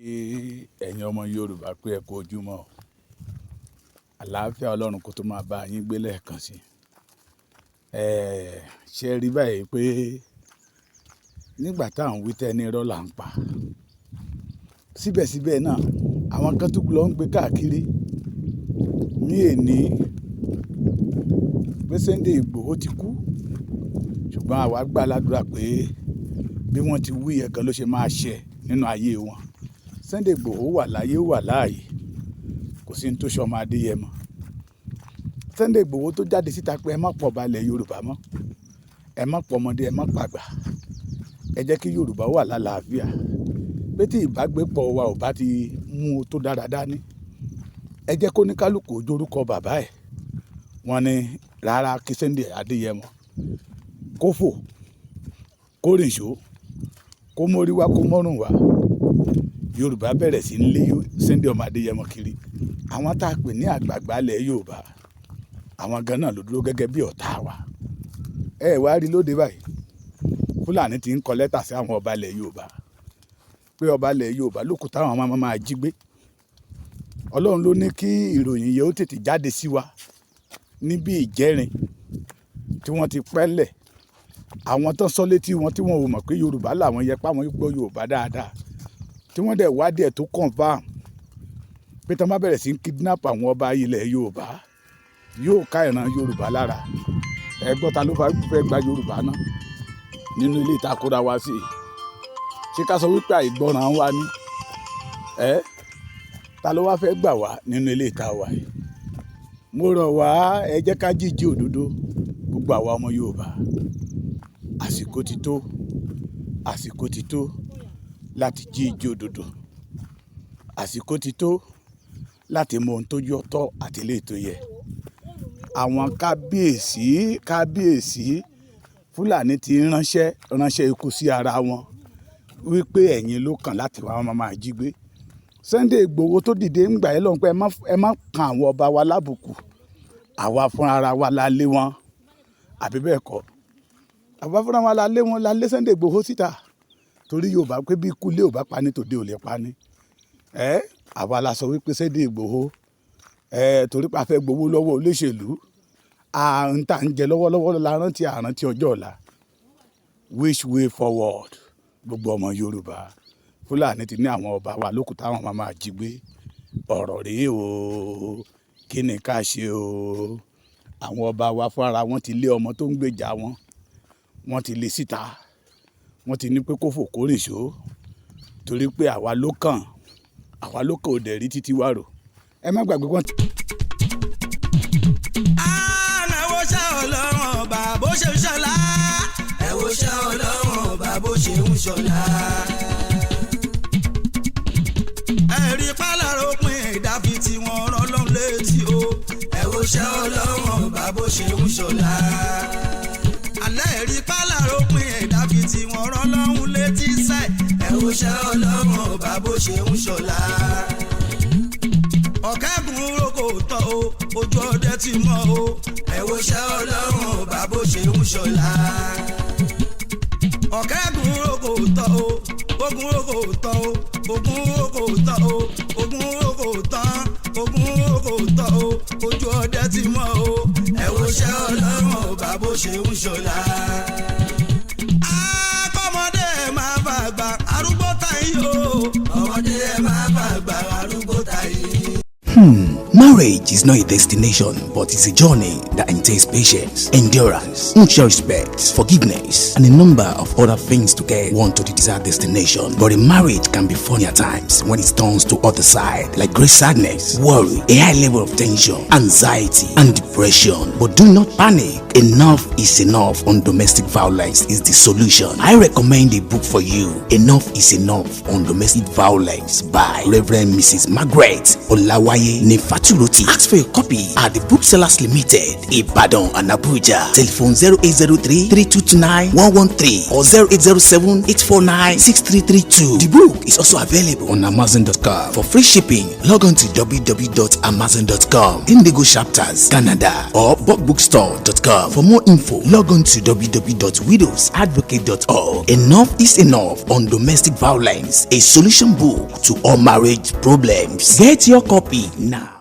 Kí ẹ̀yin ọmọ Yorùbá pé ẹ kú ojúmọ́ o. Àlàáfíà Ọlọ́run kó tó máa bá yín gbé lẹ́ẹ̀kan sí. Ṣé ẹ rí báyìí pé nígbà tá à ń wí tẹ́ ní irọ́ là ń pa. Síbẹ̀síbẹ̀ náà, àwọn kan tó lọ ń gbé káàkiri ní èní pé Sunday Igboho ti kú. Ṣùgbọ́n àwa gbà ládùrá pé bí wọ́n ti wí yẹn gan ló ṣe máa ṣẹ nínú ayé wọn. Sunday Igboho wà láyé, ó wà láàyè. Kò sí ohun tó ṣe ọmọ Adéyẹmọ. Sunday Igboho tó jáde síta pé ẹ má pọ̀ ọba ilẹ̀ Yorùbá mọ́. Ẹ má pọ̀ ọmọdé, ẹ má pàgbà. Ẹ jẹ́ kí Yorùbá wà lálàáfíà. Pé tí ìbágbépọ̀ wa ò bá ti mú tó dára dání, ẹ jẹ́ kó ní kálùkù ó jórúkọ bàbá ẹ̀. Wọ́n ní rárá kí Sunday Adéyẹmọ kó fò, kó rìnṣó, kó mórí wá, kó mọ́rùn wá. Yorùbá bẹ̀rẹ̀ sí ní lé Sunday ọmọ Adéyẹmọ kiri. Àwọn tá a pè ní àgbààgbà ilẹ̀ Yorùbá, àwọn gan náà ló dúró gẹ́gẹ́ bí ọ̀tá wa. Ẹ wá rí lóde báyìí. Fúlàní ti ń kọ lẹ́tà sí àwọn ọba ilẹ̀ Yorùbá pé ọba ilẹ̀ Yorùbá ló kù táwọn máa máa jí gbé. Ọlọ́run ló ní kí ìròyìn yẹn ó tètè jáde sí wa níbí ìjẹrin tí wọ́n ti pẹ́lẹ̀. Àwọn tó sọ létí wọn tí wọ́n ò mọ̀ pé Yorùbá làwọn yẹ pé àwọn gbọ́ Yorùbá dáadáa, tí wọ́n dẹ̀ wádìí ẹ̀ tó confirm pé tí wọ́n bá bẹ̀rẹ̀ sí kidnap àwọn ọba ilẹ̀ Yorùbá, yóò ká ìran Yorùbá lára. Ẹ gbọ́, ta ló fẹ́ gba Yorùbá náà nínú ilé ìtakùrà wa sí? Ṣé ká sọ wípé àìgbọràn wa ni? Ẹ́, ta ló wá fẹ́ gbà wá nínú ilé ìta wa yìí? Mo rọ̀ wá, ẹ jẹ́ ká jíjí òdodo, gbogbo àwa ọmọ Yorùbá. Àsìkò ti tó, àsìkò ti tó láti jí ìjí òdodo. Àsìkò ti tó láti mọ ohun tó yọ tọ́ àti eléyìí tó yẹ. Àwọn kábíyèsí, kábíyèsí Fúlàní ti ń ránṣẹ́, ránṣẹ́ ikú sí ara wọn wípé ẹ̀yin ló kàn láti wá máa jí gbé. Sunday Igboho tó dìde ń gbà ẹ́ lọ́hùn pé ẹ má kan àwọn ọba wa lábùkù. Àwa fúnra ara wa la lé wọn. Àbí bẹ́ẹ̀ kọ́? Àwa fúnra wa la lé wọn, la lé Sunday Igboho síta. Torí Yorùbá pé bí ikú ilé ò bá pani, tòde ò lè pani. Ẹ́, àwa la sọ wípé Sunday Igboho, ẹ́, torí pé a fẹ́ gbowó lọ́wọ́ olóṣèlú. À ń tà ń jẹ lọ́wọ́lọ́wọ́ la rántí àrántí ọjọ́ ọ̀la. Which way forward? Gbogbo ọmọ Yorùbá. Fúlàní ti ní àwọn ọba wa lókù táwọn máa máa jí gbé. Ọ̀rọ̀ rèé o. Kí ni ká ṣe o? Àwọn ọba wa fúnra wọn ti lé ọmọ tó ń gbèjà wọn. Wọ́n ti lé síta. Wọ́n ti ní pé kó fò kó rìnṣó. Torí pé àwa ló kàn. Àwa ló kàn ò dẹ̀ rí títí wá rò. Ẹ má gbàgbé wọ́n. Ẹ wo ṣẹ́ Ọlọ́run ọba bó ṣe ń ṣọlá. Ẹ wo ṣẹ́ Ọlọ́run ọba bó ṣe ń ṣọlá. Ẹ̀rí pálárò pin ìdáfi tí wọ́n rán lọ́n létí o. Ẹ wo ṣẹ́ Ọlọ́run ọba bó ṣe ń ṣọlá. Alẹ́ ẹ̀rí pálárò pin ìdáfi tí wọ́n rán lọ́hún létí sẹ́. Ẹ wo ṣẹ́ Ọlọ́run ọba bó ṣe ń ṣọlá. Ọ̀kẹ́gun roko tọ́ o, ojú ọdẹ ti mọ́ o. Ẹ wo ṣẹ́ Ọlọ́run ọba bó ṣe ń ṣọlá. Ọ̀kẹ́gun roko tọ́ o, ogun roko tọ́ o, ogun roko tọ́ o, ogun roko tán, ogun roko tọ́ o, ojú ọdẹ ti mọ́ o. Ẹ wo ṣẹ́ Ọlọ́run ọba bó ṣe ń ṣọlá. Akọ́mọdé máa fàgbà arúgbó táyé o. Ọmọdé máa fàgbà arúgbó táyé. Marriage is not a destination, but it's a journey that entails patience, endurance, mutual respect, forgiveness, and a number of other things to get one to the desired destination. But a marriage can be funny at times when it turns to other side, like great sadness, worry, a high level of tension, anxiety, and depression. But do not panic. Enough is Enough on Domestic Violence is the solution. I recommend a book for you. Enough is Enough on Domestic Violence by Reverend Mrs. Margaret Olawaye Nifatu. Aderoti. Ask for your copy at the Booksellers Limited, Ibadan and Abuja. Telephone 0803 3229 113 or 0807 849 6332. The book is also available on Amazon.com. For free shipping, log on to www.amazon.com, Indigo Chapters, Canada, or bookbookstore.com. For more info, log on to www.widowsadvocate.org. Enough is enough on domestic violence, a solution book to all marriage problems. Get your copy now.